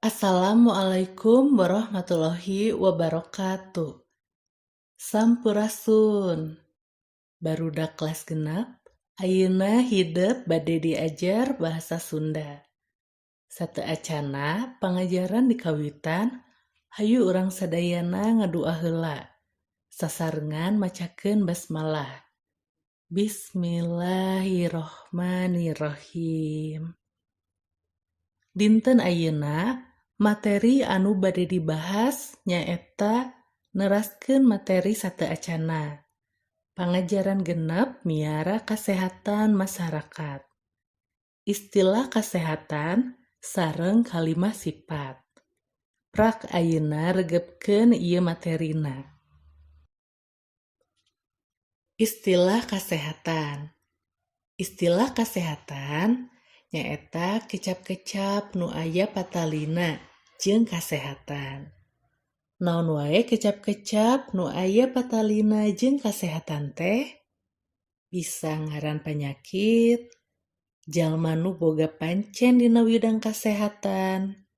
Assalamualaikum warahmatullahi wabarakatuh. Sampurasun. Barudak kelas 6, ayeuna hidep bade diajar bahasa Sunda. Sateuacanna pangajaran dikawitan, hayu urang sadayana ngadua heula sasarengan macakeun basmalah. Bismillahirrohmanirrohim. Dinten ayeuna materi anu bade dibahas nyaeta neraskeun materi sateuacanna. Pangajaran 6 miara kasehatan masyarakat. Istilah kasehatan sareng kalimah sipat. Prak ayeuna regepkeun ieu materina. Istilah kasehatan. Istilah kasehatan nyaeta kecap-kecap nu aya patalina jeung kasehatan. Naon wae kecap-kecap nu aya patalina jeung kasehatan teh? Bisa ngaran panyakit, jalma nu boga pancen dina widang kasehatan,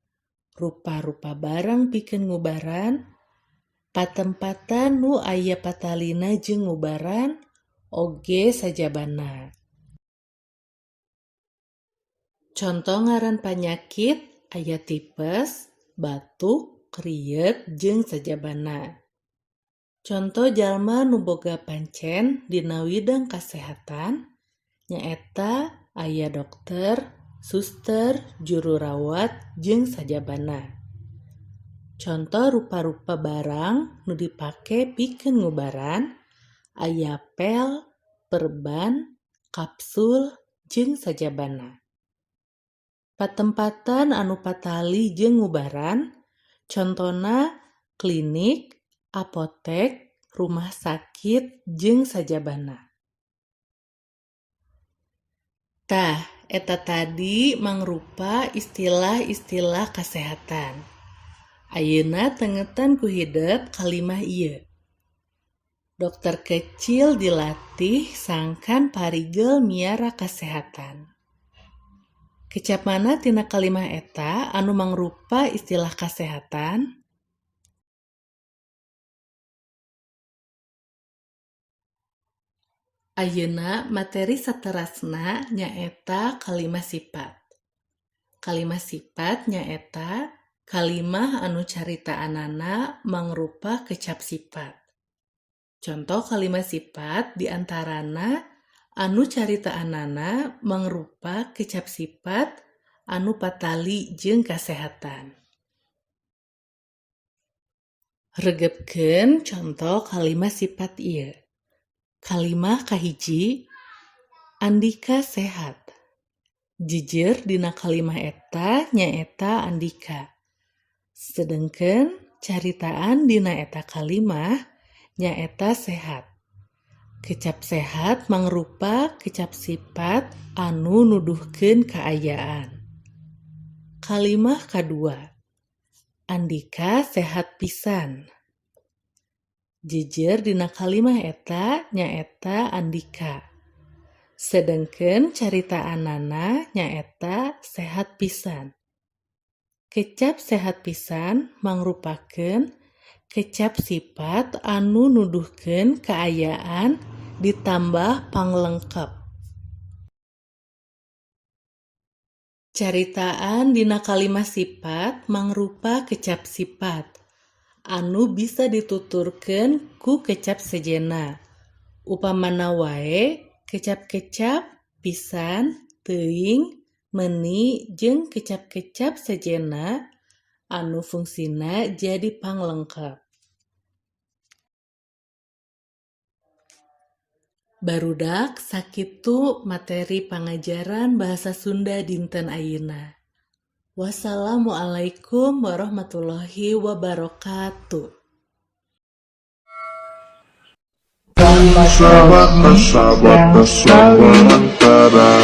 rupa-rupa barang pikeun ngubaran, patempatan nu aya patalina jeung ngubaran, oge sajabana. Conto ngaran panyakit aya tipes, batuk, rieut, jeung sajabana. Conto jalma nu boga pancen dina widang kasehatan nyaeta aya dokter, suster, juru rawat, jeung sajabana. Conto rupa-rupa barang nu dipake pikeun ngubaran aya pel, perban, kapsul, jeung sajabana. Patempatan anu patali jeung ngubaran contona klinik, apotek, rumah sakit, jeung sajabana. Tah, eta tadi mangrupa istilah-istilah kasehatan. Ayeuna tengetan ku hidep kalimah ieu. Dokter kecil dilatih sangkan parigel miara kasehatan. Kecap mana tina kalimah eta anu mangrupa istilah kasehatan? Ayeuna materi saterasna nyaeta kalimah sipat. Kalimah sipat nyaeta kalimah anu caritaanana mangrupa kecap sipat. Conto kalimah sipat diantarana anu caritaanana mangrupa kecap sipat anu patali jeung kasehatan. Regepkeun conto kalimah sipat ieu. Kalimah kahiji, Andika sehat. Jejer dina kalimah eta nyaeta Andika. Sedengkeun caritaan dina eta kalimah nyaeta sehat. Kecap sehat mangrupa kecap sipat anu nuduhkeun kaayaan. Kalimah kadua, Andika sehat pisan. Jejer dina kalimah eta nyaeta Andika. Sedengkeun caritaanana nyaeta sehat pisan. Kecap sehat pisan mangrupakeun kecap sipat anu nuduhkeun kaayaan ditambah panglengkep. Caritaan dina kalimah sipat mangrupa kecap sipat anu bisa dituturkeun ku kecap sejenna. Upamana wae kecap-kecap pisan, teuing, meuni, jeung kecap-kecap sejenna anu fungsina jadi panglengkep. Barudak sakitu materi pangajaran bahasa Sunda dinten ayeuna. Wassalamualaikum warahmatullahi wabarakatuh. Sahabat, sahabat, sahabat antara.